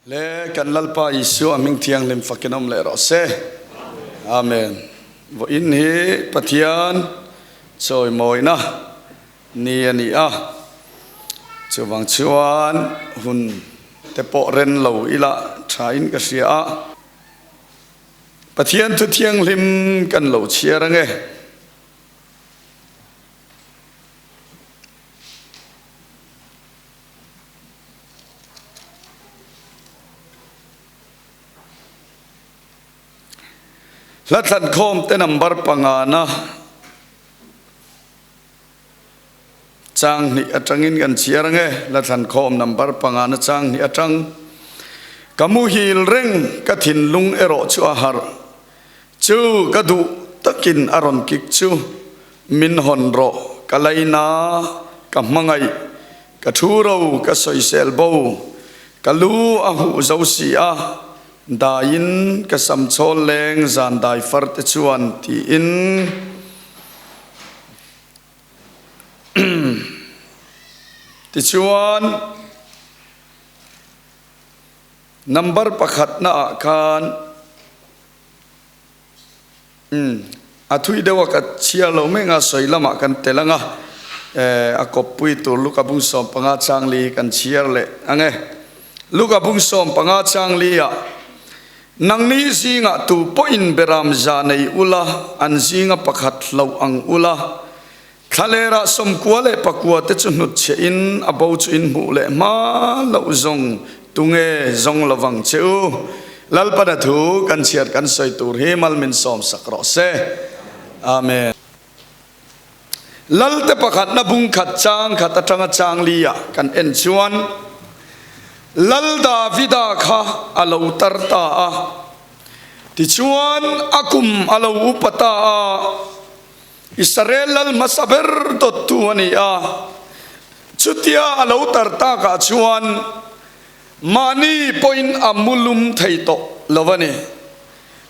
Le kan Lalpa Isua hming thianghlim fakin awm leh rawh se. Amen. Vawiin hi Pathian chawimawina ni a ni a, chuvang chuan hun te pawh ren lo ila tha in ka hria a. Pathian thu thianghlim kan lo chhiar ange. Hla thlankhawm te number pangana chang hnih atangin kan chhiar ange. Hla thlankhawm number pangana chang hnih atang ka muhil reng ka thinlung erawh chu a harh chu ka duh takin a rawn kik chu min hawn rawh ka laina ka hmangaih Ka thu ro ka sawisel bo, ka lu a huh zo si a, daiin ka sam chawl leng zan dai far te chuan tiin tichuan number pakhatna ah khan Umm, a thui deuh a ka chhiar lo mai anga sawi lamah kan tel anga, eh, a kawppui tur Luka bung 15 chang li kan chhiar leh ang e. Luka bung 15 chang li ah, Nangni zingah tu pawhin beram za nei ula, an zinga pakhat hloh ang ula, thlalerah 94 leh pakua te chu hnutchhiah in a bo chu in hmuh leh hma loh zawng tunge zawng lovang che u. Lalpana thu kan chhiar kan sawi tur hi mal min sawm sak rawh se. Amen. Lalte pakhatna bung khat chang khat atanga chang li ah kan en chuan Lal Davida kha a lo tar ta a, tichuan a kum a lo upa ta a, Israel lal hmasa ber dawttu a ni a, chutia a lo tar takah chuan mahni pawhin a mu lum thei tawh lo a ni.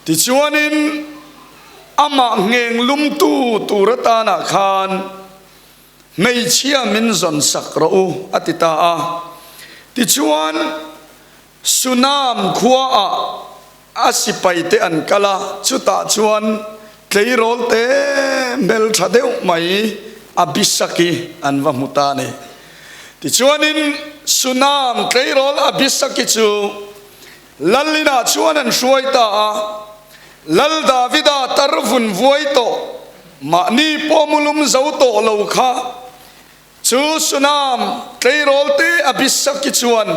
Tichuanin amah ngheng lumtu tur atanah khan hmeichhia min zawn sak rawh u a ti ta a. Tichuan Sunam khuaah a sipaite an kal a, chutah chuan tleirawl te hmeltha deuh mai Abisaki an va hmu ta a ni. Tichuanin Sunam tleirawl Abisaki chu Lalinah chuan an hruai ta a, Lal Davida tar vun vuai tawh, mahni pawh mulum zo tawh lo kha Chu Sunam tleirawl te Abisaki chuan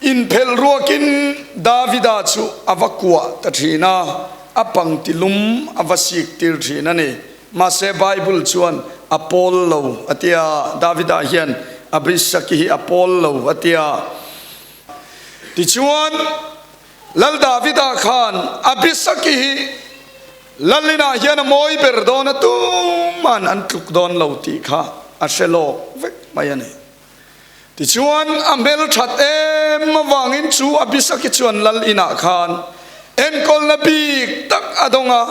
inphelh ruakin Davida chu a va kuah ta thin a, a pangti lum a va sik tir thin a ni. Mahse Bible chuan a pawl lo a ti a, Davida hian Abisaki hi a pawl lo a ti a. Tichuan Lal Davida khan Abisaki hi Lalinah hian a mawi ber dawn a, tuman an tluk dawn lo tih kha a hre lawk vek mai a ni. Tichuan a hmelthat em avangin chu Abisaki chuan Lal inah khan enkawlna bik tak a dawng a,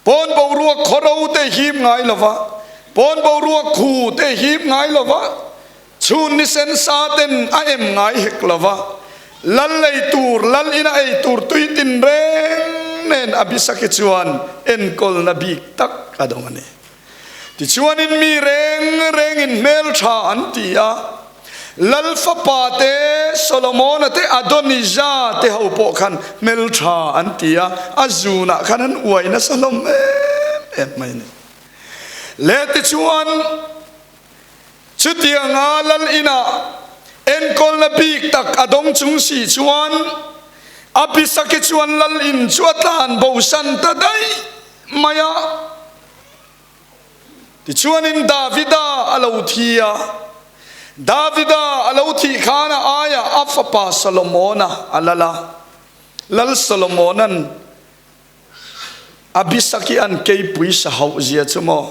pawn boruak khawro te hip ngai lova, pawn boruak khu te hip ngai lova, Chhun ni sen sa ten a em ngai hek lo va, lal ei tur, lal ina ei tur tui tin reng nen Abisaki chuan enkawlna bik tak a dawng a ni. Tichuanin mi reng rengin hmeltha an ti a, lal fapa te, Solomona te, Adonija te ho pawh khan hmeltha an ti a, a zunah khan an uai nasa hlawm em em mai a ni. Le tichuan. Chutianga lal inah enkawlna bik tak a dawng chung si chuan Abisaki chuan lal in chu a tlan bosan ta daih mai a. Tichuanin Davida a lo thi a, Davida a lo thih khan a aiah a fapa Solomona a lal a. Lal Solomona'n Abisaki an keipui sa hauh zia chu maw?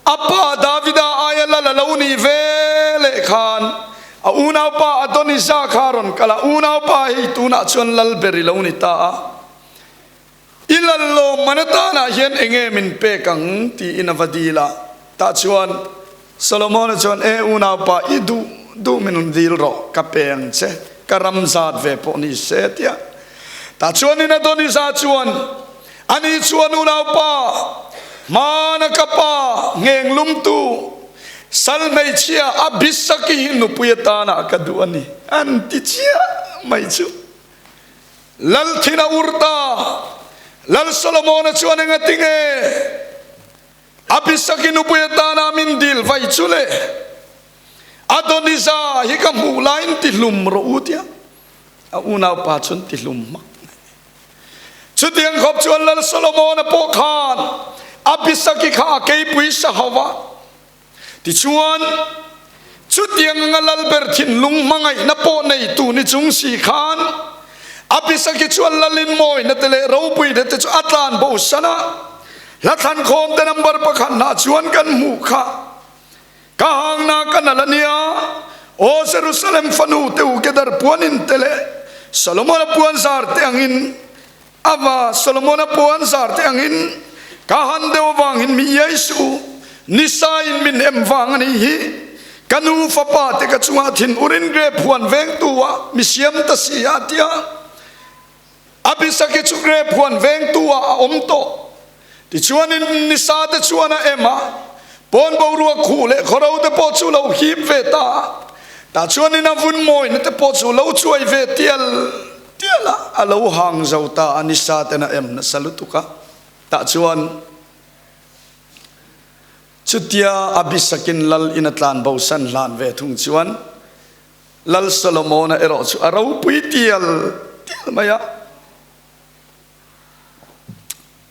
A pa Davida aia lal a lo nih ve leh khan a unaupa Adonijah kha a rawn kal a, Unaupa hei tunah chuan lal ber i lo ni ta a, i lal lawmman atanah hian enge min pek ang? tiin a va dil a. Tah chuan Solomona chuan, E unaupa, i duh duh min rawn dil rawh, ka pe ang che. Ka ram zat ve pawh ni se tia. Tah chuanin Adonijah chuan, Ani chuan unaupa, hmana ka pa ngheng lumtu sal hmeichhia Abisaki hi nupui atana ka duh a ni, an ti chiah mai chu. Lal thin a ur ta. Lal Solomona chuan engati nge Abisaki nupui atana min dil vai chu le? Adonijah hi ka hmuh laiin ti hlum rawh u tia a unaupa chuan ti hlum hmak mai. Chutiang khawp chuan Lal Solomona pawh khan Abisaki kha a keipui sa ho va. Tichuan, chutiang anga lalber thinlung hmangaihna pawh neitu ni chung si khan Abisaki chuan lalin mawina te leh ropuina te chu a tlan bo san a. Hla thlankhawm te number pakhat hnah chuan kan hmuh kha. Ka hangna ka nal a nia, Aw Jerusalem fanu te u Kedar puan in te leh Solomona puan zar te angin, Ava Solomona puan zar te angin ka han deuh avangin mi iai suh u, nisa in min em vang a nih hi. Ka nu fapa te ka chungah thin urin grep huan vengtu ah mi siam ta si a tia. Abisaki chu grep huan vengtu ah a awm tawh. Tichuanin nisa te chuan a em a, pawn boruak khuh leh khawro te pawh chu lo hip ve ta a, tah chuanin a vun mawina te pawh chu lo chuai ve tial tial a, a lo hang zo ta a, nisa ten a em nasa lutuk a, tah chuan chutia Abisakin lal in a tlan bosan hlan ve thung chuan Lal Solomona erawh chu a ropui tial tial mai a.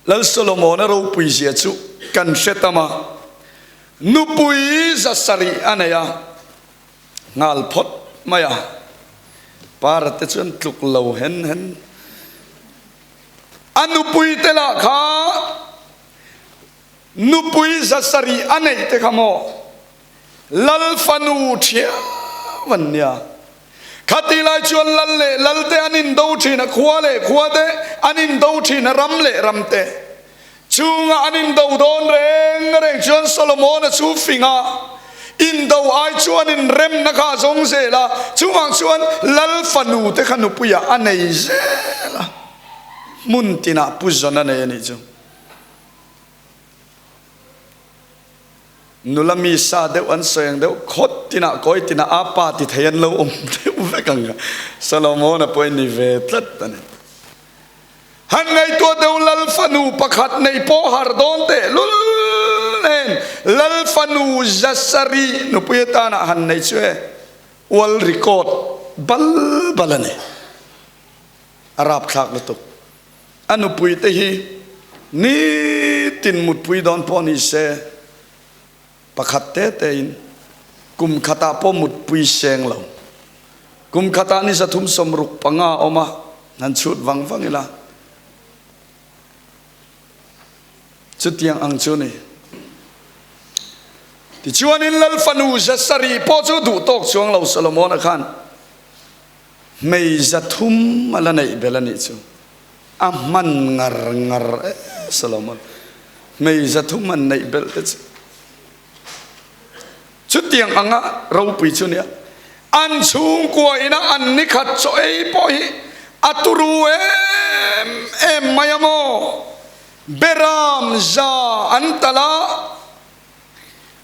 Lal Solomona ropui zia chu kan hre tam a, nupui za sarih a nei a, nghal phawt mai a, para te chuan tluk lo hen hen. A nupui te lah kha nupui za sarih a neih te kha maw Lal fanu thiau an nia. Khati lai chuan lal leh lal te an indo thin a, khua leh khua te an indo thin a, ram leh ram te chunga an indo dawn reng reng chuan Solomona chu fing a, indo ai chuan inremna kha a zawng zel a, chungah chuan lal fanu te kha nupuiah a nei zel a, hmun tinah pu zawn a nei a nih chu. Nula mi sa deuh an sawi ang deuh khawt tinah kawi tinah a pa ti thei an lo awm deuh vek ang a, Solomona pawh i ni ve tlat a ni. Han ngaihtuah deuh Lal fanu pakhat neih pawh har dawn teh lul nen Lal fanu zasarih nupui atana han nei chu e world record bal bal a ni. A rapthlak lutuk. A nupui te hi nitin mutpui dawn pawh ni se, pakhat te tein kum khatah pawh mutpui seng lo. Kum khatah ni 365 awm a, han chhut vang vang ila. Chutiang ang chu ni. Tichuanin Lal fanu 700 pawh chu duh tawk chuang lo Solomona khan Hmei 300 a la neih belh a nih chu. A hman ngar ngar e Solomon. Hmei 300 an neih belh te chu. Chutiang anga ropui chu nia. An chhungkua ina an nikhat chaw ei pawh hi a turu em em mai a maw. Beram za an talh a.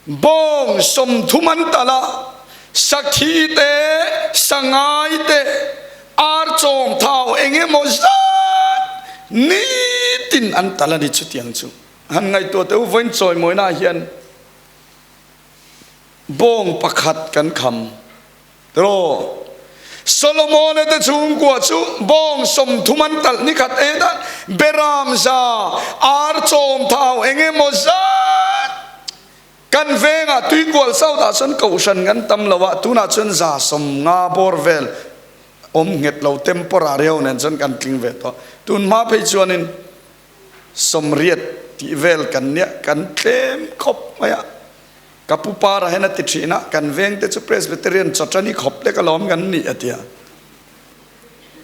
Bawng 30 an talh a, sakhi te, sangai te, ar chawm thau eng emaw zat nitin an talh a ni chutiang chu. Han ngaihtuah teh u, vawiin chawimawina ah hian bawng pakhat kan kham tiraw? Solomona te chhungkua chu bawng 30 an talh nikhat ei dan beram za ar chawm thau eng emaw zat kan vengah tuikual south ah chuan kohhran kan tam lo a, tunah chuan 150 bawr vel awm nghet lo temporary ho nen chuan kan tling ve tawh. Tun hma phei chuanin 80 tih vel kan nia kan tlem khawp mai a. Ka pu para hian a ti thin a, kan veng te chu Presbyterian chawṭani khawp lek alawm kan nih a ti a.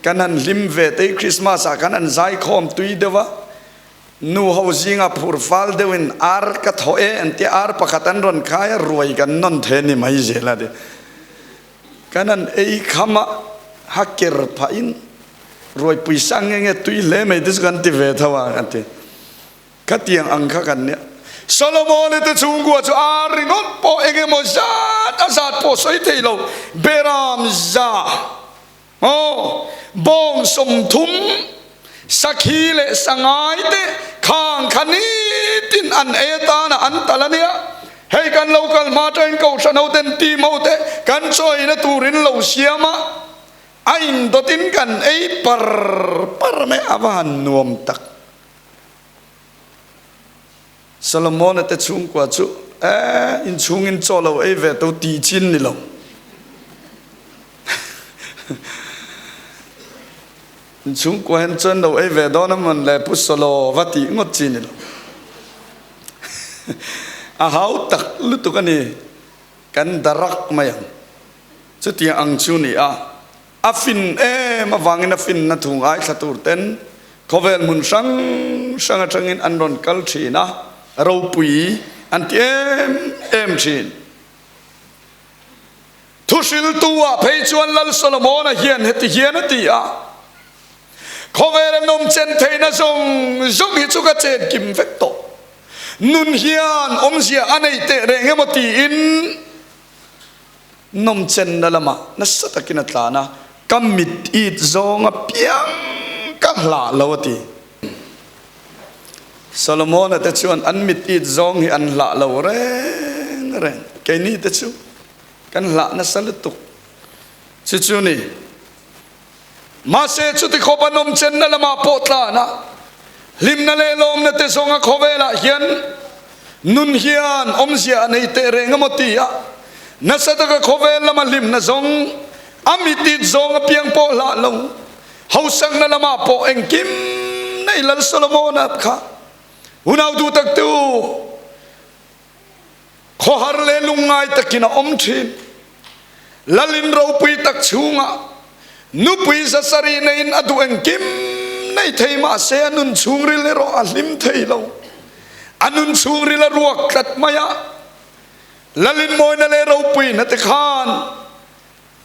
Kan han hlim ve te hi Christmas ah kan han zaikhawm tui deuh a, nu ho zinga phur fal deuhin ar ka thaw e an tia, ar pakhat an rawn khai a, ruai kan nawn thei a ni mai zel a ti. Kan han ei kham a. Haker phahin ruaipui sang nge nge tui hle mai te chu kan ti ve tho a kan ti. Khatiang ang kha kan nia. Solomon-a te chhungkua chu a ringawt pawh eng emaw zat a zat pawh sawi thei lo. Beram za, aw, bawng 30, sakhi leh sangai te khang kha nitin an ei atana an tal a nia. Hei kan lo kal hma atangin kohhran ho ten team ho te kan chawina turin lo siam a, a indawtin kan ei par par mai a va han nuam tak. Solomon-a te chhungkua chu eh inchhungin chaw lo ei ve to ti chin ni lo. Inchhungkua hian chuan lo ei ve dawn a mawn le Pu Solo va tih ngawt chi ni lo. A hau tak lutuk a ni, kan darak mai ang. Chutiang ang chu ni a, a fin em avangin a finna thu ngaithla tur ten khawvel hmun hrang hrang atangin an rawn kal thin a, ropui an ti em em thin. Thuhriltu-ah phei chuan Lal Solomona hian heti hian a ti a, Khawvel a nawm chen theihna zawng zawng hi chu ka chen kim vek tawh. Nun hian awmzia a nei teh reng emaw tiin nawm chenna lamah nasa takin a tlan a, ka mit it zawng apiang ka hlah lo a ti. Solomona te chuan an mit it zawng hi an hlah lo reng reng. Keini te chu kan hlah nasa lutuk. Chu chu ni. Mahse chuti khawp an awm chenna lamah pawh tlan a, hlimna leh lawmna te zawnga khawvelah hian nun hian awmzia a nei teh reng emaw ti a, nasa taka khawvel lama hlimna zawng, a mit it zawng apiang pawh hlah lo, hausakna lamah pawh engkim nei Lal Solomona kha unau duh tak te u, Khawhar leh lungngai takin a awm thin. Lalin ropui tak chhungah nupui zasarih neiin a duh engkim nei thei mahse a nun chhungril erawh a hlim thei lo. A nun chhungril a ruak tlat mai a. Lalin mawina leh ropuina te khan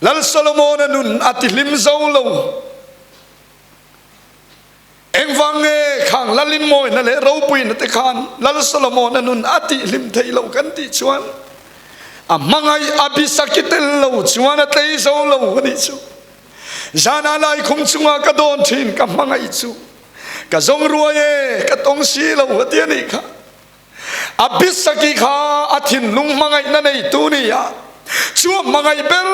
Lal Solomona nun a tihlim zo lo. Engvang nge khang Lalin mawina leh ropuina te khan Lal Solomon-a nun a tihhlim theih loh kan tih chuan a hmangaih Abisaki tel lo chuan a tlei zo lo a nih chu. Zana laikhum chunga ka dawn thin ka hmangaih chu ka zawng ruai e, ka tawng si lo a ti a nih kha. Abisaki kha a thinlung hmangaihna neitu ni a, chu a hmangaih ber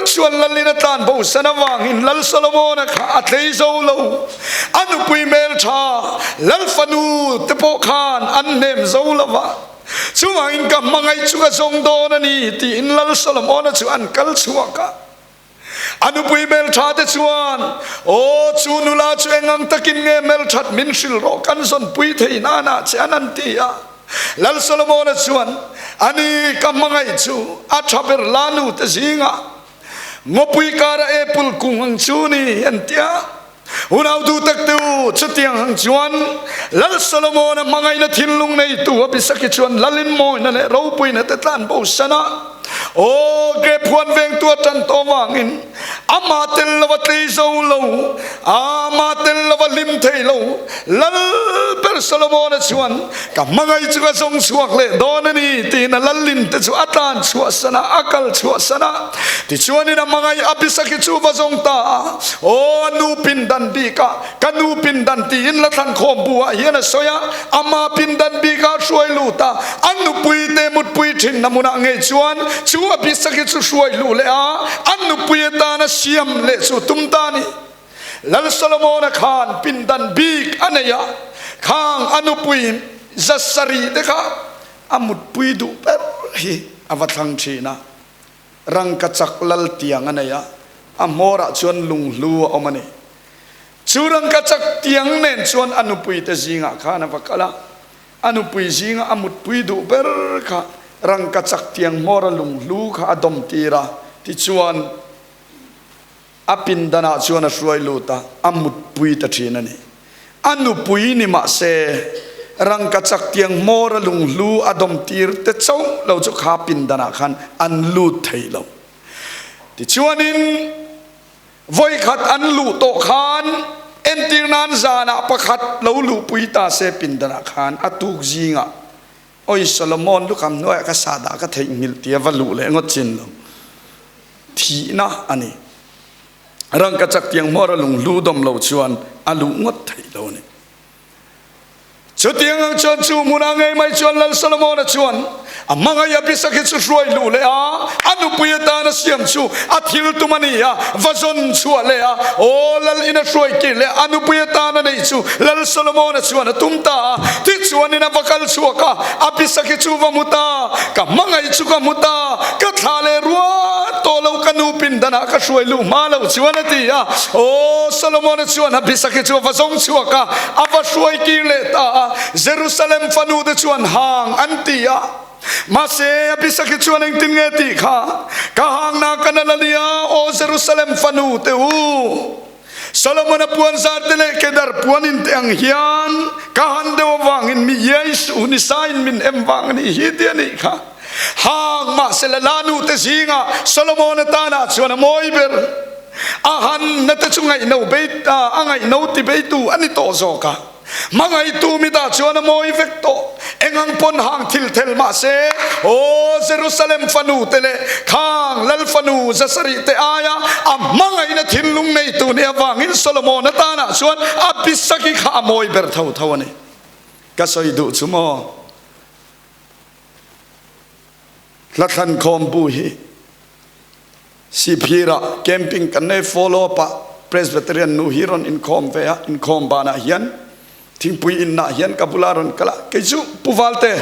chuan Lalin a tlan bosan avangin Lal Solomona kha a tlei zo lo. A nupui hmeltha Lal fanu te pawh khan an hnem zo lo va, chuvangin ka hmangaih chu ka zawng dawn a ni tiin Lal Solomona chu an kal chhuak a. A nupui hmeltha te chuan, Aw, chu nula chu eng ang takin nge hmelthat min hrilh rawh, kan zawnpui thei nana che an an ti a. Lal Solomona chuan, Ani, ka hmangaih chu a tha ber la nu te zingah ngawpui kara apple kung ang chu ni, an ti a. Unau duh tak te u, chutiang ang chuan Lal Solomona hmangaihna thinlung neitu Abisaki chuan Lalin mawina leh ropuina te tlan bo san a, aw, grape huan vengtu a tan tawh avangin amah tel lova tlei zo lo, amah tel lova hlim thei lo Lal ber Solomona chuan ka hmangaih chu ka zawng chhuak leh dawn a ni tiin a Lalin te chu a tlan chhuah san a, a kal chhuah san a. Tichuanin a hmangaih Abisaki chu va zawng ta a, Aw, a nu pindan bikah, ka nu pindan tiin la thlan khawm buah hian a sawi a, ama pindan bikah a hruai lut a, a nupui te mutpui thinna hmunah ngei chuan chu Abisaki chu hruai luh leh a, a nupui atana siam leh chu tum ta a ni. Lal Solomona khan pindan bik a nei a, khang a nupui 700 te kha a mutpui duh ber hi a va thlang thin a. Rangkachak lal tiang a nei a, a hmawrah chuan lunghlu a awm a ni. Chu rangkachak tiang nen chuan a nupuite zingah khan a va kal a, a nupui zinga a mutpui duh ber kha rangkachak tiang hmawra lunghlu kha a dawm tir a, tichuan A pindanah chuan a hruai lut a, a mutpui ta thin a ni. A nupui ni mah se, rangkachak tiang hmawr a lunghlu a dawm tir te chauh lo chu kha pindanah khan an lut thei lo. Tichuanin, Vawikhat an luh tawh khan entir nan zanah pakhat lo luhpui ta se pindanah khan a tuk zingah Oi Solomon lukham hnuaiah ka sahdah ka theihnghilh tia va luh leh ngawt chin lo. Thihna a ni. Rangkachak tiang hmawr a lunghlu dawm lo chuan a luh ngawt theih lo a ni. Chutiang ang chuan chu hmunah ngei mai chuan Lal Solomona chuan a hmangaih Abisaki chu hruai luh leh a, a nupui atan a siam chu a thil tum a ni a, va zawn chhuah leh a, aw Lal in a hruai kir leh a nupui atan a neih chu Lal Solomona chuan a tum ta a. Tichuanin a va kal chhuak a, Abisaki chu va hmu ta, ka hmangaih chu ka hmu ta, ka thlah leh ruat tawh lo, ka nu pindanah ka hruai luh hma loh chuan a ti a. Aw Solomona chuan Abisaki chu a va zawng chhuak a, A va hruai kir leh ta a, Jerusalem fanu te chuan hang an ti a. Mahse, Abisaki chuan engtin nge tih kha? Ka hangna ka nal a nia, aw Jerusalem fanu te u! Solomona puan zar te leh Kedar puan in te ang hian ka han deuh avangin mi Iaisu nisa in min em vang a nih hi ti a nih kha. Hang mahse la lanu te zingah Solomona tanah chuan a mawi ber. A hanna te chu ngaihno bei a ngaihno ti beitu a ni tawh zawk a. Hmangaihtu mitah chuan a mawi vek tawh. Eng ang pawn hang thil thel mah se, Aw Jerusalem fanu te leh khang lal fanu zasarih te aia a hmangaihna thinlung neitu nih avangin Solomon atanah chuan Abisagi kha a mawi ber tho tho a ni. Ka sawi duh chu maw? Hlathlan khawmbu hi. Sihphirah camping kan nei follow up ah Presbyterian nu hi rawn inkhawm ve a, inkhawm banah hian thingpui innah hian ka bula rawn kal a, kei chu Pu Valte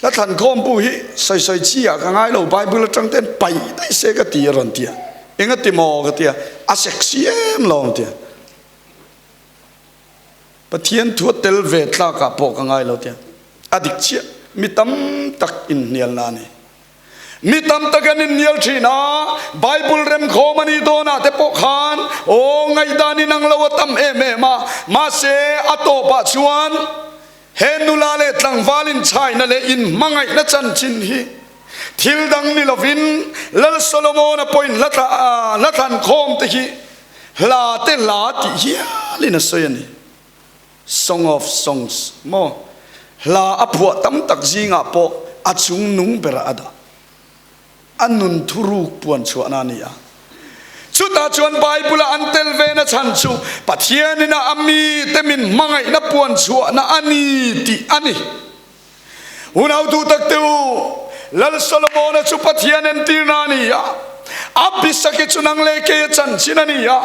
hla thlan khawm bu hi sawi sawi chi ah ka ngai lo, Bible atang ten paih daih se ka ti a rawn ti a, engati maw ka ti a, a sexy em lo ang ti a. Pathian thu a tel ve tlak ah pawh ka ngai lo ti a, a dik chiah, mi tam tak inhnialna a ni. Mi tam tak an inhnial thin a, Bible remkhawm a nih dawnah te pawh khan aw ngaihdan inang lo a tam em em a, mahse a tawpah chuan he nula leh tlangval inchhaina leh inhmangaihna chanchin hi thil dang ni lovin Lal Solomona pawhin hla hla thlan khawm te hi hla te hla tih hialin a sawi a ni. Song of Songs maw? Hla a phuah tam tak zingah pawh a chung nung berah a dah. A nun thuruk puan chhuahna a ni a. Chutah chuan Bible-a an tel vena chhan chu Pathianin a mite min hmangaihna puan chhuahna a ni tih a ni. Unautu takte u, Lal Solomona chu Pathian entirna a ni a, Abisaki chu nang leh kei a chanchin a ni a.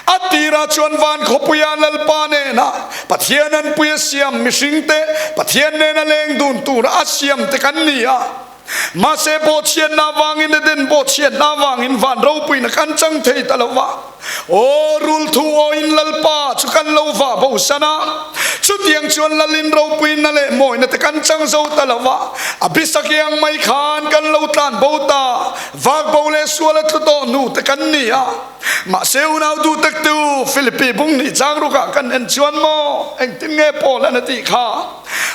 A tirah chuan van khawpuia Lalpa nena Pathian anpui a siam mihringte Pathian nena leng dun tura a siamte kan ni a. Mahse bawhchhiatna avangin Eden bawhchhiatna avangin van ropuina kan chang thei ta lo va. Aw rul thu awiin Lalpa chu kan lo vah bosan a, chutiang chuan Lalin ropuina leh mawina te kan chang zo ta lo va, a bisak iang mai khan kan lo tlan bo ta, vak bo leh sual a tlu tawh hnu te kan ni a. Mahse unau duh tak te u, Philippi bung nih chang rukah kan en chuan maw engtin nge Paul an a tih kha?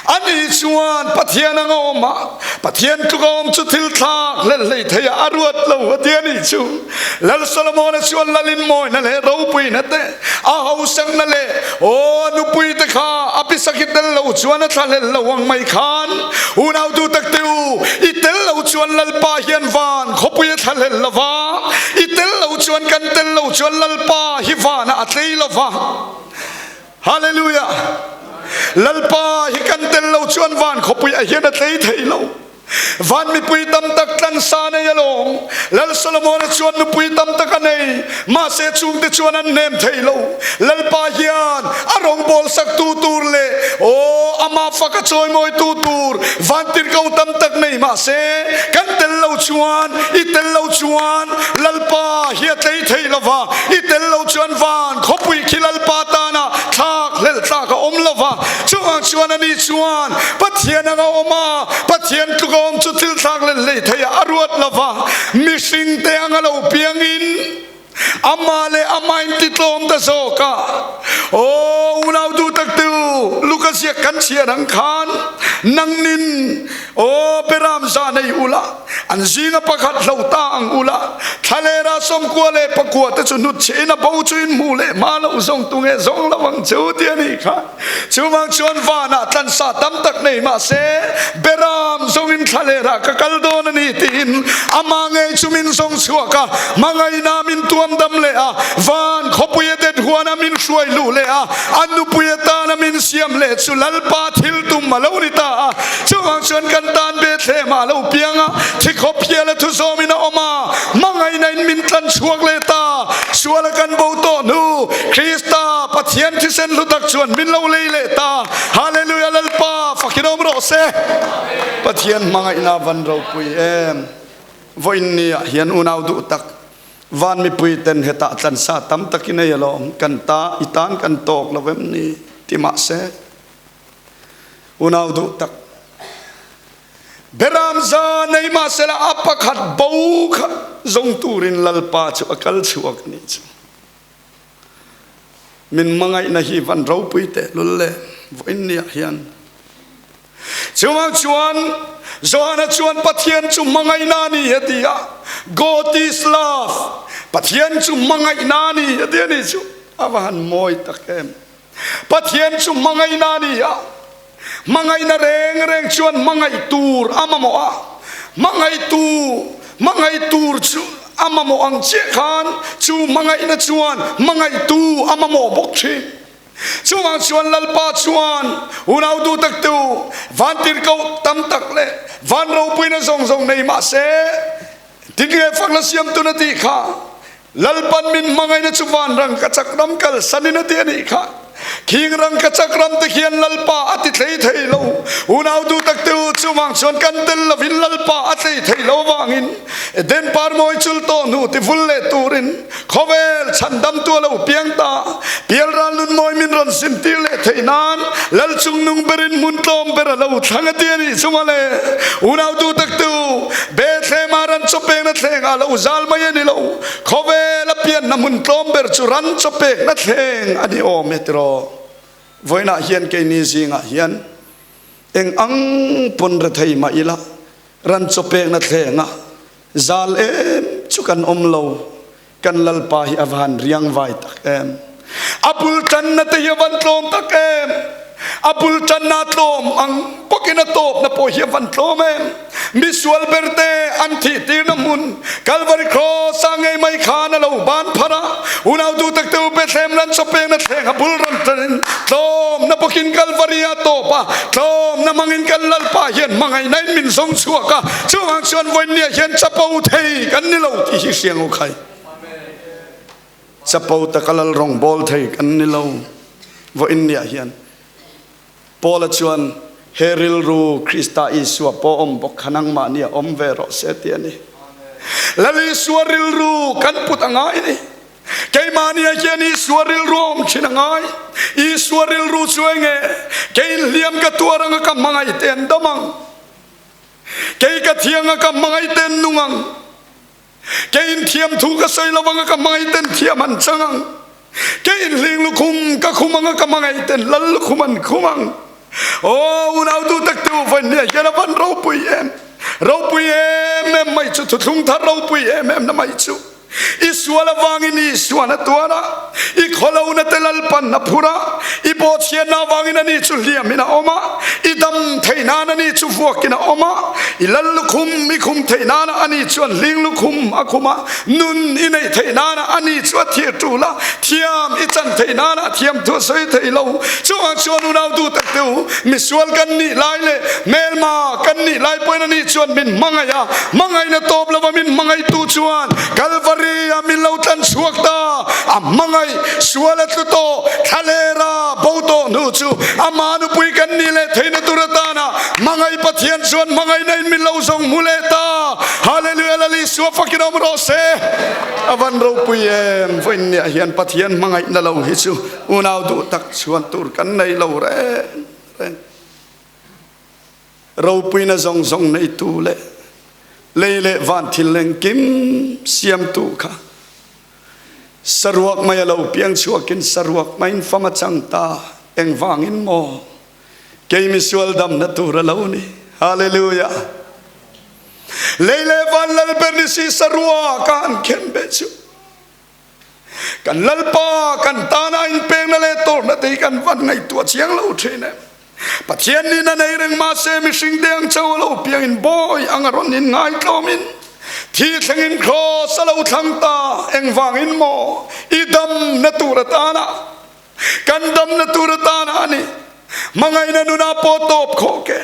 Ani chuan Pathian anga awm a, Pathian tluk a awm chu thil thlak hlel hlei thei ah a ruat lo a ti a nih chu. Lal Solomona chuan Lalin mawina leh ropuina te, a hausakna leh aw a nupui te kha a pisak i tel lo chuan a thla hlel lo ang mai khan unau duh tak te u, i tel lo chuan Lalpa hian van khawpui a thla hlel lo va, i tel lo chuan kan tel lo chuan Lalpa hi vanah a tlei lo va. Hallelujah! Lalpa hi kan tel lo chuan van khawpui ah hian a tlei thei lo. Van mipui tam tak tlansa nei alawm. Lal Solomona chuan nupui tam tak a nei, mahse chungte chuan an hnem thei lo. Lalpa hian a rawngbawl saktu tur leh aw ama fak a chawimawitu tur vantirhko tam tak nei mahse kan tel lo chuan i tel lo chuan Lalpa hi a tlei thei lo va, i tel lo chuan van khawpui khi Lalpa tana thlak hlelh tlak a awm lo va. Chuvang chuan ani chuan Pathian anga awm a, Pathian tluk a awm chu thil thlak hlelh hlei theiah a ruat lo va, mihringte anga lo piangin amah leh amah in titlawm ta zawk a. Aw unau duh tak te u, Luka ziak kan chhiar ang khan nangnin aw Beram za nei ula. An zinga pakhat hlo ta ang ula, thlalera 94 leh pakua te chu hnutchhiah in a bo chu in hmuh leh hma loh zawng tunge zawng lo ang chu ti a nih kha. Chuvang chuan vanah tlansa tam tak nei mah se, Beram zawngin thlalera ka kal dawn a ni tiin amah ngei chu min zawng chhuak a, hmangaihna min tuam dam leh a, van khawpui a det huana min hruai luh leh a, a nupui atana min siam leh chu Lalpa thil tum a lo ni ta a. Chuvang chuan kan tan Bethlehem ah a lo piang a, thi khawp hial a thu zawmin a awm a, hmangaihna in min tlan chhuak leh ta. Sual a kan bo tawh hnu, Krista, Pathian thisen hlu tak chuan min lo lei leh ta. Hallelujah Lalpa fakin awm rawh se. Pathian hmangaihna van ropui em. Vawiin ni ah hian unau duh tak van mipui ten hetah tlansa tam tak i nei alawm, kan ta i tan kan tawk lo em ni ti mahse unau duh tak Beram za nei mahsela a pakhat bo kha zawng turin Lalpa chu a kal chhuak a nih chu. Min hmangaihna hi van ropui teh lul le vawiin niah hian. Chuvang chuan Johana chuan Pathian chu hmangaihna a ni a ti a, God is love, Pathian chu hmangaihna a ni a ti a nih chu. A va han mawi tak em. Pathian chu hmangaihna a ni a, hmangaihna reng reng chuan hmangaih tur a mamawh a, hmangaihtu hmangaih tur chu a mamawh ang chiah khan chu hmangaihna chuan hmangaihtu a mamawh bawk thin. Chuvang chuan Lalpa chuan unau duh taktu vantirhkoh tam tak leh van ropuina zawng zawng nei mah se, Tinge fakna siamtun a tih kha? Lalpan min hmangaihna chu van rangkachak ram kalsanin a ti a nih kha. Khing rangkachak ram te khian Lalpa a ti thlei thei lo. Unau duh tak te u, chuvang chuan kan tel lovin Lalpa a tlei thei lo vangin Eden par mawi chul tawh hnu ti vul leh turin khawvel chhandamtu a lo piang ta. Pialral nun mawi min rawn zintir leh theih nan Lal chungnung berin hmun tlawm ber a lo thlang a ti a nih chu mawle. Unau duh tak tu, Bethlehem-ah ran chawpekna thleng ah lo zal mai a ni lo. Khawvel a pianna hmun tlawm ber chu ran chawpekna thleng a ni awm e tiraw. Vawiinah hian keini zingah hian eng ang pawn rethei mah ila ran chawpekna thleng ah zal em chu kan awm lo. Kan Lalpa hi a va han riang vai tak em! A bul tanna te hi a van tlawm tak em! A bul tanna tlawm ang bawkin a tawpna pawh hi a van tlawm em! Misual berte an thih tirna hmun Kalvari Cross ah ngei mai khan a lo ban phar a, unautu takte u Bethlehem ran chawpekna thleng a bul rawn tanin tlawmna bawkin Kalvari ah tawp a, tlawmna hmangin kan Lalpa hian hmangaihna in min zawng chhuak a, Chuvang chuan vawinia hian chapo thei kan ni lo tih hi hriang u khai. Chapo taka lal rawngbawl thei kan ni lo vawinia hian. Paula chuan he rilru Krista Isua pawh awm bawk kha nangmahni a awm ve rawh se ti a ni. Lal Isua rilru kan put a ngai ni. Keimahnia hian Isua rilru a awm thin a ngai. Isua rilru chu enge? Keiin hliam ka tuar anga ka hmangaih te an dam ang. Kei ka thiang a ka hmangaih ten nung ang. Kei in thiam thu ka sawi lo ang a ka hmangaih ten thiam an chang ang. Kei in hling lukhum ka khum ang a ka hmangaih ten lal lukhum an khum ang. Aw unau tu tak te u vain nia hian a van ropui em. Ropui em em mai chu thuthlung thar ropui em em na mai chu. I sual avangin Isuan a tuar a, i khawlohna te Lalpan a phur a, i bawhchhiatna avangin ani chu hliamin a awm a, i dam theih nan ani chu vuakin a awm a, i lal lukhum i khum theih nana ani chuan hling lukhum a khum a, nun i neih theih nana ani chu a thir tul a, thiam i chan theih nana thiam thu a sawi thei lo. Chuvang chuan unau duh tak te u, misual kan nih lai leh hmelma kan nih lai pawhin ani chuan min hmangaih a, hmangaihna tawp lova min hmangaihtu chuan Kalvari a min lo tlan chhuak ta, a hmangaih sual a tlu tawh, thlalera bo tawh hnu chu ama nupui kan nih leh theihna tur atana hmangaih Pathian chuan hmangaihna in min lo zawng hmu leh ta. Hallelujah Lal Isua fakin awm rawh se. A van ropui em, vawiinniah hian Pathian hmangaihna lo hi chu unau duh tak chhuan tur kan nei lo reng reng. Ropuina zawng zawng neitu leh lei leh van thil engkim siamtu kha saruak mai a lo piang chhuakin saruak maiin fam a chang ta. Engvangin maw kei misual damna tur a lo ni. Hallelujah! Lei leh van Lalber ni si sarua ka han khen ve chu. Kan Lalpa kan tana inpekna leh tawrhna te hi kan van ngaihtuah chiang lo thin em. Pathian nin a nei reng mahse mihring te ang cho a lo piangin bawi ang a rawn in ngaitlawmin thi thlengin kraws a lo thlang ta. Engvangin maw i damna tur atana Kan damna tur atana a ni. Hmangaihna nunah pawh tawp khawk e.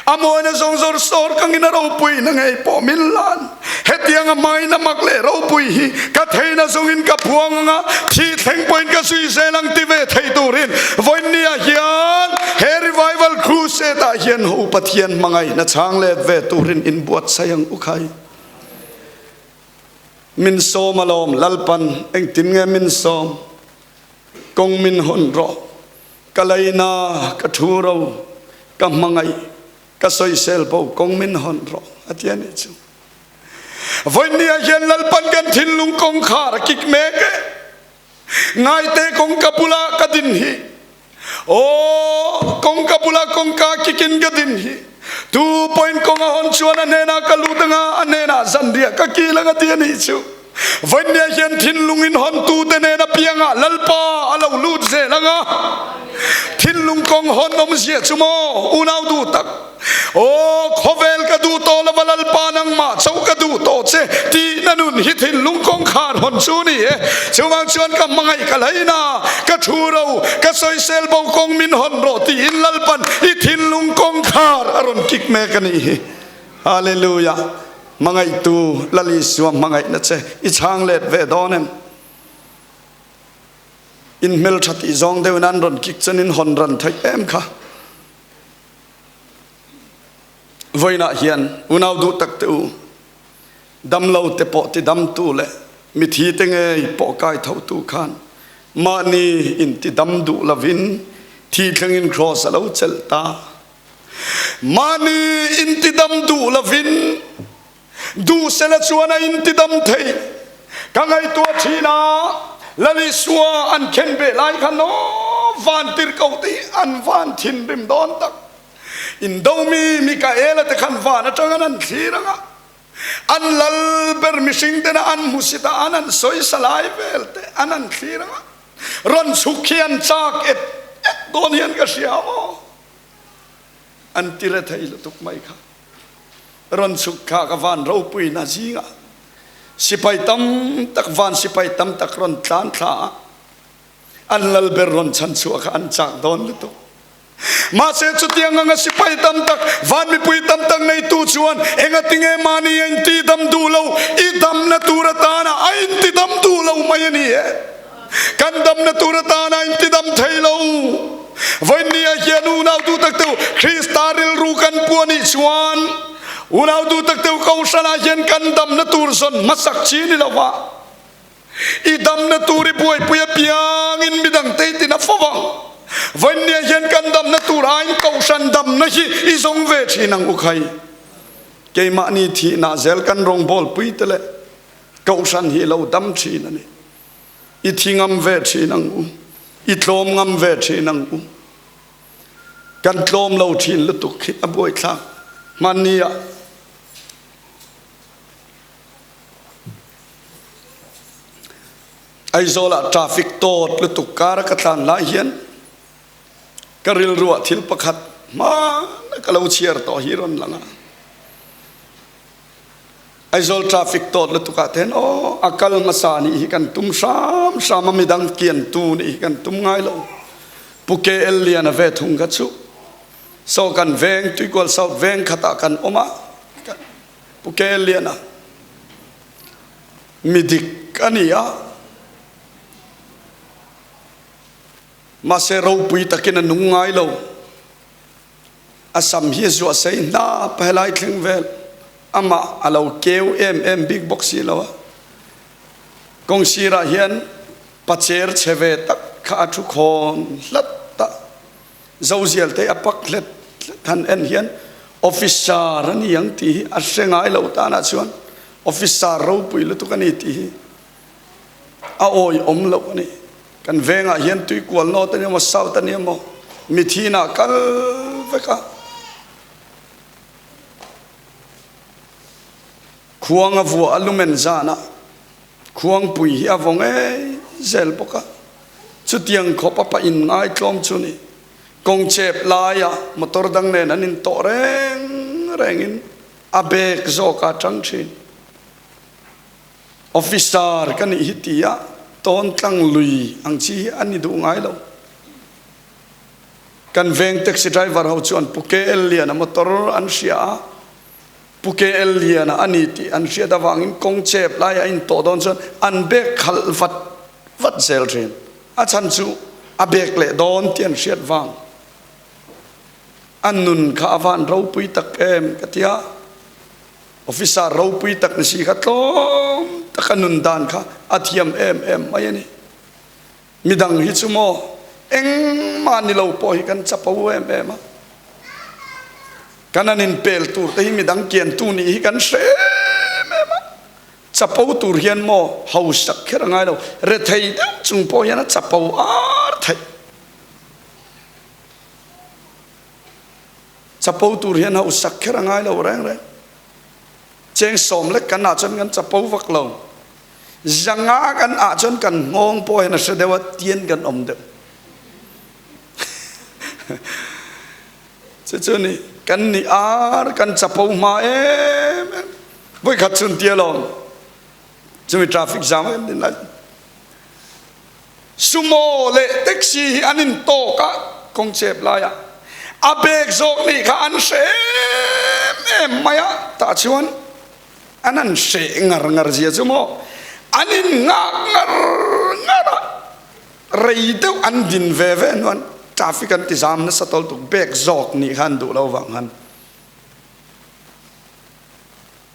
A mawina zawng zawr sawr kangin a ropuina ngei pawh min lan. Hetianga hmangaihna mak leh ropui hi ka theihna zawngin ka phuang anga thih thleng pawhin ka zui zel ang ti ve thei turin vawiinniah hian he Revival Crusade-ah hian ho Pathian hmangaihna chhang let ve turin inbuatsaih ang u khai. Min sawm alawm Lalpan engtin nge min sawm? Kawng min hawn rawh, ka leina, ka thu ro, ka hmangaih, ka sawisel bo kawng min hawn rawh, a ti a nih chu. Vawinia hian Lalpan kan thinlung kawngkhar a kik mek e. Ngaite kawngka bula ka din hi. Aw, kawngka bula kawngka kikin ka din hi. Tu pawhin kawng a hawn chuan a hnenah ka lut anga, a hnenah zanriah ka kil anga ti a nih chu. Vawinia hian thinlung in hawntute nen apiangah Lalpa a lo lut zel anga. Thinlung kawng hawn awmzia chu maw, unau duh tak? Aw, khawvel ka duh tawh lova Lalpa nangmah chauh ka duh tawh che tihna nun hi thinlung kawngkhar hawn chu ni e. Chuvang chuan ka hmangaih ka hlaina, ka thu ro, ka sawisel bo kawng min hawn rawh tiin Lalpan i thinlung kawngkhar a rawn kik mek a nih hi. Hallelujah! Hmangaihtu Lal Isua hmangaihna che i chhang let ve dawn em? In hmeltha tih zawng deuhin an rawn kik chuan in hawn ran theih em kha? Vawiinah hian unau duh tak te u, damlo te pawh tidamtu leh mithi te ngei pawh kai thotu khan mahni intidam duh lovin thi thlengin kraws a lo chelh ta. Mahni intidam duh lovin duh sela chuan a intidam thei. Ka ngaihtuah thin a, Lal Isua an khen ve lai khan aw van tirhkoh te hi an van thinrim dawn tak. Indomi Mikaela te khan van atang an an thlir ang a, an lal ber mihring tena an hmusit a, an an sawisa lai vel te an an thlir ang a, rawn chhuk hi an chak et et dawn hian ka hria maw? An ti rethei lutuk mai kha. Rawn chhuk kha ka van ropuina zingah sipai tam tak van sipai tam tak rawn tlan thla a, an lal ber rawn chhan chhuah kha an chak dawn lutuk. Mahse chutiang anga sipai tam tak van mipui tam tak neitu chuan engatinge mahni a inti dam duh lo, i damna tur atana a inti dam duh lo mai a ni e. Kan damna tur atana a inti dam thei lo. Vawiinniah hian unau duh tak teu Krista rilru kan pu a nih chuan unau duh tak teu Kohhranah hian kan damna tur zawn hmasak chi ni lova i damna tur i buaipui apiangin midang te i tina fo vang. Vawiinniah hian kan damna tur aiin Kohhran damna hi i zawng ve thin ang u khai. Keimahni thihna zel kan rawngbawlpui te leh Kohhran hi lo dam thin a ni. I thi ngam ve thin ang u. I tlawm ngam ve thin ang u. Kan tlawm lo thin lutuk hi a buaithlak. Hmanni ah Aizawl ah traffic tawt lutuk kar a ka tlan lai hian ka rilru ah thil pakhat hmana ka lo chhiar tawh hi rawn lang a. Aizawl traffic tawt lutuk ah ten aw a kal hmasa nih hi kan tum hram hram a midang kian tu nih hi kan tum ngai lo. Pu KL Liana ve thung kha chu saw kan veng Tuikual South veng khat ah kan awm a Pu KL Liana midik a ni a mahse ropui takin a nung ngai lo. A sam hi a zuah sei hnap a helai thleng vel amah a lo keu em em bik bawk si lo a. Kawng sirah hian pacher chhe ve tak kha a thu khawn hlat a, zozial te a pak hlet hlet han en hian officer a ni ang tih hi a hre ngai lo tanah chuan officer ropui lutuk a ni tih hi a awihawm loh a ni. Kan vengah hian tuikual north a ni emaw south a ni emaw mithinah kal vek a. Khuang a vuah a lumen zan a, khuangpui hi a vaw ngei zel bawk a. Chutiang khawp a pa in ngaitlawm chu ni. Kawng chep laia motor dang nen an intawh reng rengin a bag zawk a tang thin. Officer ka nih hi tia tawn tlang lui ang chi hi a ni duh ngai lo. Kan veng taxi driver ho chuan Pu KL Liana motor an hria a, Pu KL Liana a ni tih an hriat avangin kawng chep laia a intawh dawn chuan an bag khalh vat vat zel thin. A chhan chu a bag leh dawn tih an hriat vang. A nun kha a van ropui tak em ka ti a. Officer ropui tak ni si kha tlawm taka nun dan kha a thiam em em mai a ni. Midang hi chu maw engmah ni lo pawh hi kan chapo em em a. Kan an inpel tur te hi midang kiantu nih hi kan hre em em a. Chapo tur hian maw hausak kher a ngai lo, rethei deuh chung pawh hian a chapo ar theih. Chapo tur hian hausak kher a ngai lo reng reng. Cheng sawm lek kan ah chuan kan chapo vak lo. Zanga kan ah chuan kan nghawng pawh hian a hre deuh a, tian kan awm deuh. Chu chu ni kan ni ar kan chapo hma em em. Vawikhat chun tia lawm chumi traffic jam a kan din lai. Sumo leh taxi hi an in tawk a kawng chep lai a a bag zawk nih kha an hre em em mai a tah chuan an an hreh ngar ngar zia chu maw an in nghak ngar ngar a rei deuh an din ve ve hnuan traffic an ti zam nasa tawl tuk bag zawk nih kha an duh lo vang han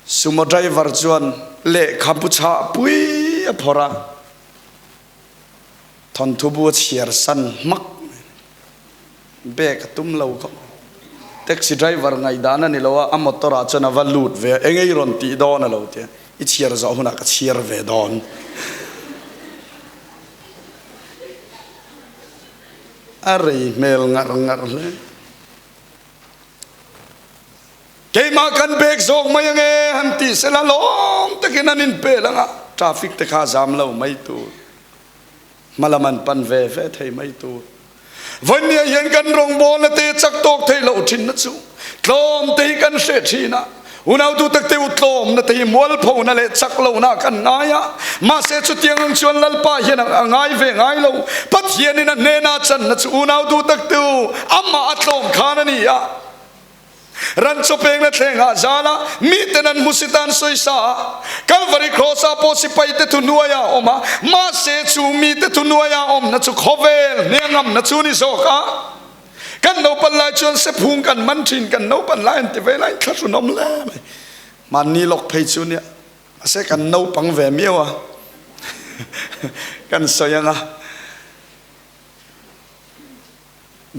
Sumo driver chuan lehkhabu chhah pui a phawrh a, thawnthu bu a chhiar san hmak mai. Bag a tum lo khawp. Taxi driver ngaihdan a ni lo a, a motor ah chuan a va lut ve a, eng ei rawn tih dawn a lo ti a, i chhiar zawh hunah ka chhiar ve dawn. A rei hmel ngar ngar hle. Keimah kan bag zawk mai ange han tih sela lawm takin an inpel anga traffic te kha zam lo mai tur hmalam an pan ve ve thei mai tur. Vawinia hian kan rawngbawlna te chak tawk theih loh thinna chu tlawm te hi kan hreh thin a, unautu tak te u tlawmna te hi mualphona leh chak lohna kan ngai a, mahse chutiang ang chuan Lalpa hian a ngai ve ngai lo. Pathianin a hnena channa chu unautu tak te u amah a tlawm khan a ni a. Ran chaw pengna thlengah zala miten an hmusit a an sawisa a, Kalvari Kraws-ah pawh sipaite thuhnuaia a awm a, mahse chu mite thuhnuaia a awmna chu khawvel hniangamna chu ni zawk a. Kan naupan lai chuan sephung kan man thin, kan naupan lai an ti ve lai thlahrunawm hle mai. Mahni lawk phei chu nia, mahse kan naupang ve miau a, kan sawi ang a.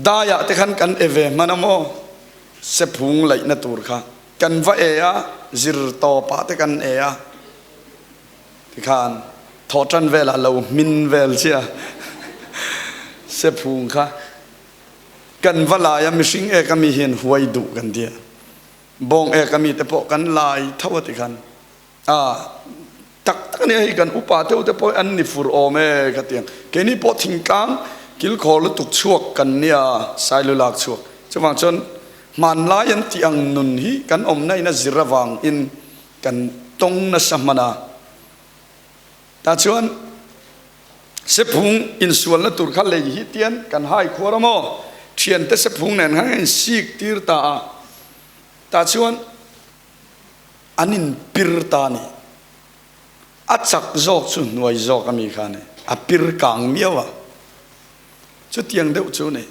Daiah te khan kan e ve hman a maw? Sephung laihna tur kha kan va e a, zir tawpah te kan e a tikhan thawhtan velah lo hmin vel chiah sephung kha kan va lai a, mihring ek ami hian huai duh kan tia, bawng ek ami te pawh kan lai tho a tikhan. A tak tak ania hei kan upa deuh te pawh an ni fur awm e ka ti ang. Keini pawh thingtlang kilkhawr lutuk chhuak kan nia Sailu lak chhuak. Chuvang chuan hmanlai an tih ang nun hi kan awmna in a zir avang in kan tawng nasa hman a. Tah chuan sephung insualna tur kha lei hi tian kan hai khuar a maw? Thiante sephung nen khan kan insik tir ta a. Tah chuan. An in pir ta a ni. A chak zawk chu hnuai zawk a mi kha a ni. A pir kang miau a. Chutiang deuh chu a ni.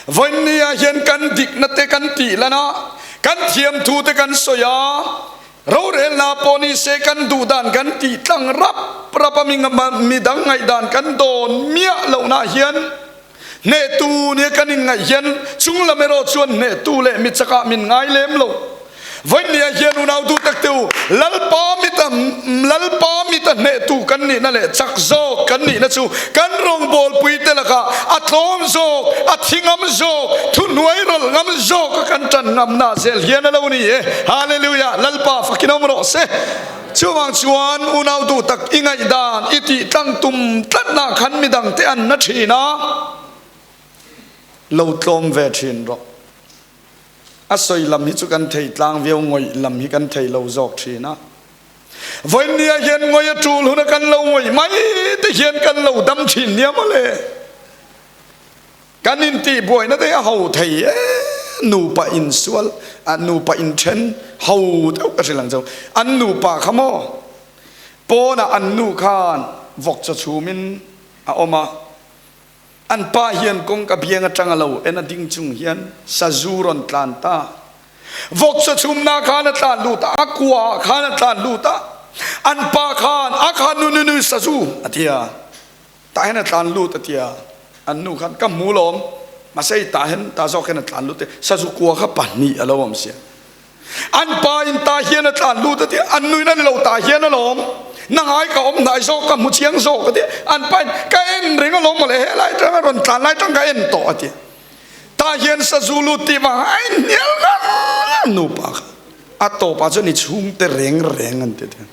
Vawiinni ah hian kan dikna te kan tih lan a, kan thiamthu te kan sawi a, rorelna pawh ni se kan duh dan kan tih tlang rap rap a, mi dang ngaihdan kan dawn miah lohna hian Hnehtu nia kan inngaih hian chunglam erawh chuan hnehtu leh mi chakah min ngai lem lo. Vawinia hian unau duh tak te u, Lalpa mita Lalpa mita hnehtu kan nihna leh chak zawk kan nihna chu kan rawngbawlpui te lakah a tlawm zawk, a thi ngam zawk, thuhnuai rawlh ngam zawk a kan tan ngamna zel hian a lo ni e. Hallelujah! Lalpa fakin awm rawh se. Chuvang chuan unau duh tak i ngaihdan i tih tlang tum tlatna khan midang te an na thin a, lo tlawm ve thin rawh. A sawi lam hi chu kan thei tlang viau, ngawih lam hi kan thei lo zawk thin a. Vawinia hian ngawih a tul huna kan lo ngawih mai te hian kan lo dam thin nia mawle. Kan intih buaina te hi a ho thei e, nupa insual, nupa inthen ho deuh ka hrilh ang cheu. An nupa kha maw pawnah an nu khan vawk chaw chhumin a awm a. An pa hian kawngka biang atang a lo en a ding chung hian sazu rawn tlan ta. Vawkchaw chhumna khan a tlan lut a, a kua ah khan a tlan lut a. An pa khan a kha nu nu nu sazu a ti a, tah hian a tlan lut a ti a. An nu khan ka hmu lawm, mahse hei tah hian tah zawk hian a tlan lut e, sazu kua kha pahnih a lo awm sia. An pa in tah hian a tlan lut a ti, an nuin a ni lo tah hian alawm, na ngai ka awm hnai zawk ka hmu chiang zawk a ti, an pa in ka en reng alawm mawle helai tang a rawn tlan lai tang ka en tawh a ti, tah hian sazu lut tih vang a inhnial ngar ngar nupa kha a tawpah chuan i chhungte reng reng an ti thei.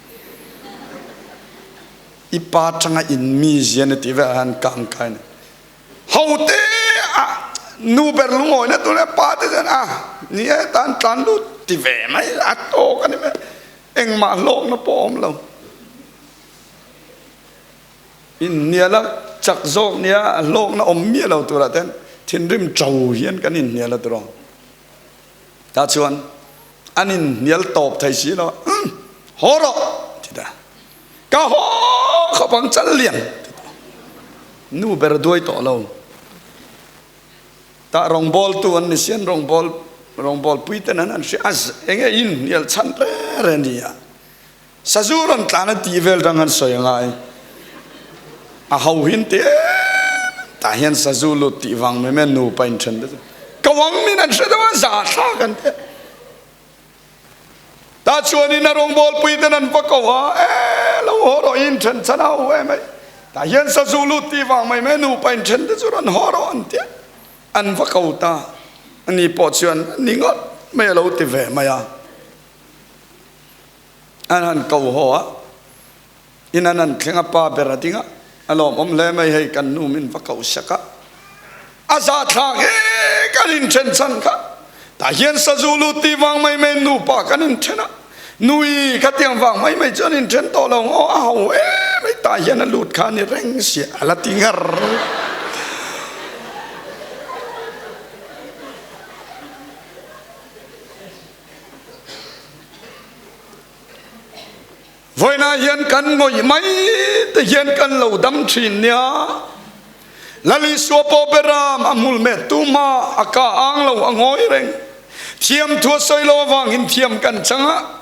I pa tanga in mi zian a ti velah hian kang kai a ni. Hote a nu ber lungawina tur leh pa te chuan a ni e tan tlan lut ti ve mai a tawk a ni mai engmah hlawkna pawh a awm lo. Inhnial a chak zawk nia a hlawkna awm miah lo turah ten thinrim to hian kan inhnial a turaw. Tah chuan an inhnial tawp thei si lo a umm haw rawh ti ta. Ka haw khawp ang chal lian ti tawh. Nu ber duai tawh lo. Tah rawngbawltu an ni si an rawngbâwl rawngbâwlpui ten an han hria a enge in hnial chhan re re ni a. Sazu rawn tlan a tih vel dang an sawi a ngai. A ho hin ti em tah hian sazu lut tih vang mai mai nupa inthen te chu ko ang min an hre deuh a za thlak an ti a. Tah chuanin a rawngbawlpui ten an va ko a, E, lo haw rawh, in then chhan a ho em mai. Tah hian sazu lut tih vang mai mai nupa in then te chu rawn haw rawh an ti a, an va ko ta. Ani pawh chuan ni ngawt mai a lo ti ve mai a. An han ko haw a. In an han thleng a, pa ber a ding a, a lawmawm hle mai hei kan nu min va koh sak a, a zahthlak e kan inthen chhan kha, tah hian sazu lut tih vang mai mai nupa kan inthen a, nui khatiang vang mai mai chu an inthen tawh lo ang aw a ho em mai tah hian a lut kha a ni reng sia a la ti ngar. Vawiinah hian kan ngawih mai te hian kan lo dam thin nia. Lal Isua pawh beram a hmul met tu hma a ka ang lo a ngawi reng. Thiam thu a sawi lo avangin thiam kan chang a,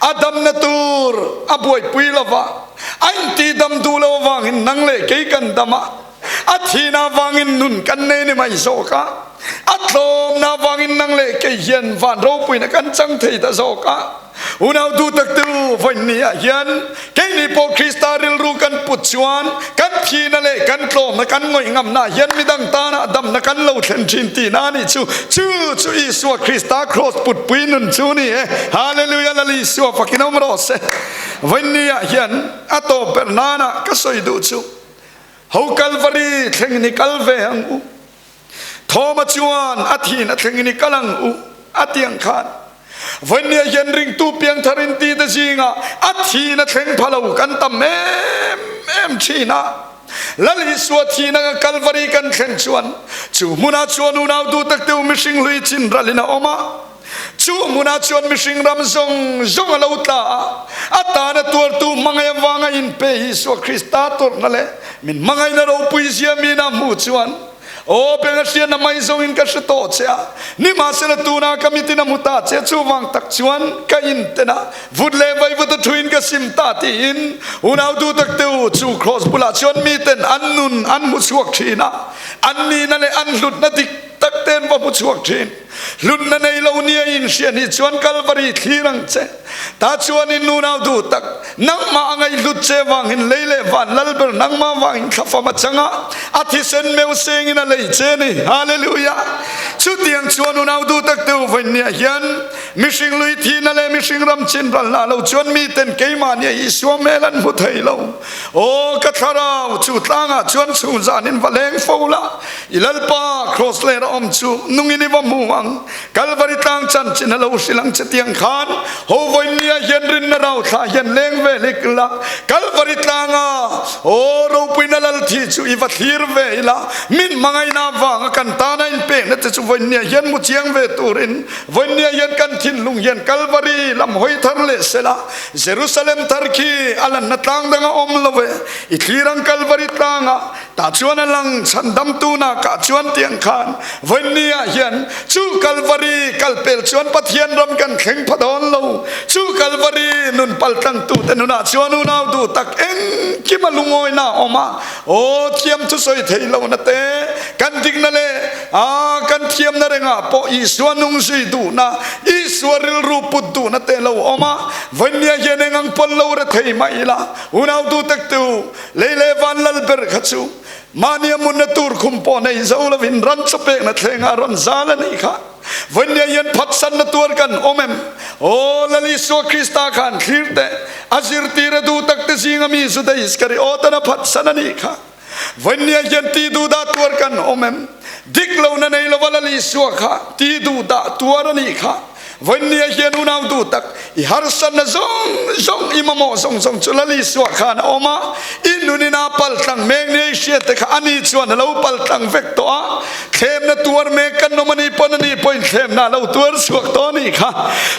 a damna tur a buaipui lo va, a inti dam duh lo avangin nang leh kei kan dam a, a thihna avangin nun kan nei ni mai zawk a, a tlawmna avangin nang leh kei hian van ropuina kan chang thei ta zawk a. Unau duh tak te u, vawiin ah hian keini pawh Krista rilru kan put chuan kan thihna leh kan tlawmna kan ngawih ngamna hian midang tana damna kan lo thlen thin tihna a nih chu. Chu chu Isua Krista kraws putpui nun chu a ni e. Hallelujah Lal Isua fakin awm rawh se. Vawiin ah hian a tawp ber nana ka sawi duh chu ho Kalvari thlengin i kal ve ang u. Thawma chuan a thin a thlengin i kal ang u a ti ang khan Vawinia hian ringtu piangthar in ti te zingah a thin a thleng pha lo kan tam em em thin a. Lal Isua thin anga Kalvari kan thlen chuan chu hmunah chuan unau duh tak deuh mihring hlui chin ralhin a awm a. Chu hmunah chuan mihring ram zawng zawng a lo tla a, a tana tuartu hmangaih avanga inpe Isua Krista tawrhna leh min hmangaihna ropui zia mina hmuh chuan, Aw beng a hriatna mai zawngin ka hre tawh che a, nimahsela tuna ka mitin a hmu ta che, chuvang tak chuan ka inten a, vut leh vaivut a thuin ka sim ta tiin unau duhtak te u chu kraws bulah chuan miten an nun an hmu chhuak thin a, an nihna leh an hlutna dik. tak te an va hmu chhuak thin. Hlutna nei lo nia inhria ni chuan Kalvari thlir ang che. Ta chuan in nunau duh tak, nangmah a ngaihhlut che vangin lei leh van lal ber nangmah vangin thlafam a chang a, a thisen meu sengin a lei che ni. Hallelujah! Chutiang chuan unau duh tak te u vawinia hian mihring lui thihna leh mihring ram chin ralna lo chuan miten keimahnia Isua hmel an hmu thei lo. Aw ka thlarau, chu tlangah chuan chhung zanin va leng fo la, i Lalpa kraws ler a awm chu nungin i va hmu ang. Kalvari tlang chanchin a lo hrilh ang che tiang khan ho vawinia hian rinna rau thla hian leng ve hlik la, Kalvari tlanga aw ropuina lal thi chu i va thlir ve ila, min hmangaihna avanga kan tana inpekna te chu vawinia hian mu chiang ve turin vawinia hian kan thinlung hian Kalvari lam hawi thar leh sela, Jerusalem thar khi a lanna tlang dang a awm lo ve, i thlir ang Kalvari tlanga Tah chuan a lang chhandamtu nakah chuan tiang khan vawiinni ah hian chu Kalvari kalpel chuan Pathian ram kan thleng pha dawn lo. Chu Kalvari nun paltlangtu te nunah chuan unau duh tak engkim a lungawina a awm a, aw thiam thusawi thei lohna te, kan dikna leh a kan thiamna rengah pawh Isua nung zui duhna, Isua rilru put duhna te lo awm a, vawiinni ah hian eng ang pawn lo re thei mah ila unau duh tak tu Lei leh van lal ber kha chu mahnia munna tur khum pawh nei zo lovin ran chaw pekna thlengah a rawn zal a nih kha. Vawinia hian phatsanna tuar kan awm em? Aw Lal Isua Krista khan thlir teh, a zirtir a duh tak te zinga mi Juda Iskariot-an a phatsan a nih kha. Vawinia hian ti duhdah tuar kan awm em? Dik lohna nei lova Lal Isua kha ti duhdah tuar a nih kha. Vawinia hian unau duh tak, i harsatna zawng zawng, i mamawh zawng zawng chu Lal Isua khan a awm a, i nunin a paltlang mek nia i hriat te kha ani chuan a lo paltlang vek tawh a, thlemna tuar mek kan awm a nih pawn ani pawhin thlemna a lo tuar chhuak tawh a nih kha.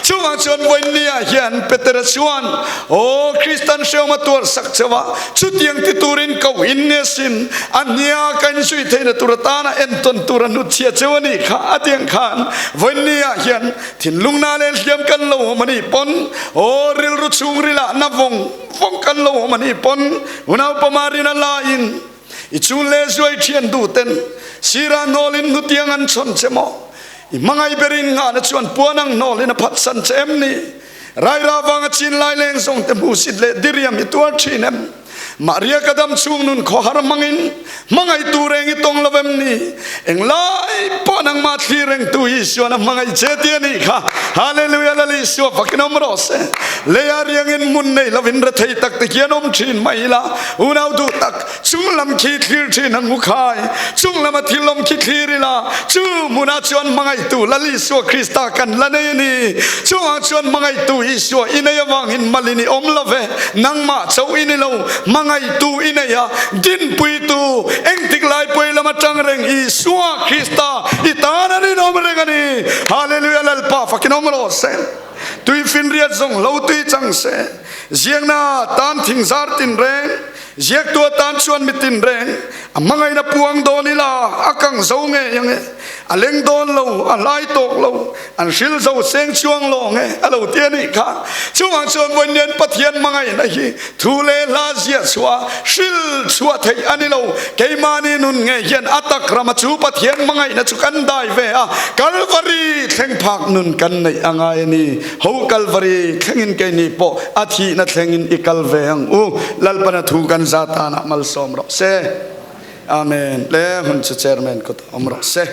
Chuvang chuan vawinia hian Petera chuan, Aw Kristan hreawm a tuar sak cheu a, chutiang ti turin koh in nge sin, a hnia ka inzui theihna tur atana entawn tur a hnutchhia cheu a nih kha a tiang khan vawinia hian thinlungna leh hliam kan lo awm a nih pawn, aw rilru chhungrilah na vawng vawng kan lo awm a nih pawn unaupa Marina laiin i chun leh zuai thian duh ten sira hnawlin hnutiang an chhawn che maw? I hmangaih berin nghahna chuan puan ang hnawlin a phatsan che em ni? Raira vanga chin lai leng zawng te hmuhsit leh diriam i tuar thin em? Maria ka dam chhung nun khawhar hmangin hmangaih tu reng i tawng lo em ni? Englai pawh nangmah thlir reng tu Isuan a hmangaih che ti a nih kha. Hallelujah Lal Isua fakin awm rawh se. Leia riangin hmun nei lovin rethei tak te hian awm thin mai ila unau duh tak chunglam khi thlir thin ang u khai. Chunglama thil awm khi thlir ila chu hmunah chuan hmangaihtu Lal Isua Krista kan la nei a ni. Chungah chuan hmangaihtu Isua i nei avangin malin i awm lo ve. Nangmah chauh i ni lo, hmangaihtu i nei a, dinpuitu, engtik lai pawi lama tang reng Isua Krista i tan a rinawm reng a ni. Hallelujah Lalpa fakin awm rawh se. Tui finriat zawng lo tui chang se. Ziakna tan thing zar tin reng, ziaktu atan chuan mi tin reng, a hmangaihna puang dawn ila a kang zo ngei ang e, a leng dawn lo, a hlai tawk lo, an hril zo seng chuang lawng e a lo ti a nih kha. Chungah chuan vawiin Pathian hmangaihna hi thu leh hla ziah chhuah hril chhuah theih a ni lo. Keimahni nun ngei hian a tak rama chu Pathian hmangaihna chu kan dai ve a, Kalvari thleng phak nun kan neih a ngai a ni. Ho Kalvari thlengin keini pawh a thihna thlengin i kal ve ang u. Lalpana thu kan za tanah malsawm rawh se. Amen. Le hun chu Chairman kutah awm rawh se.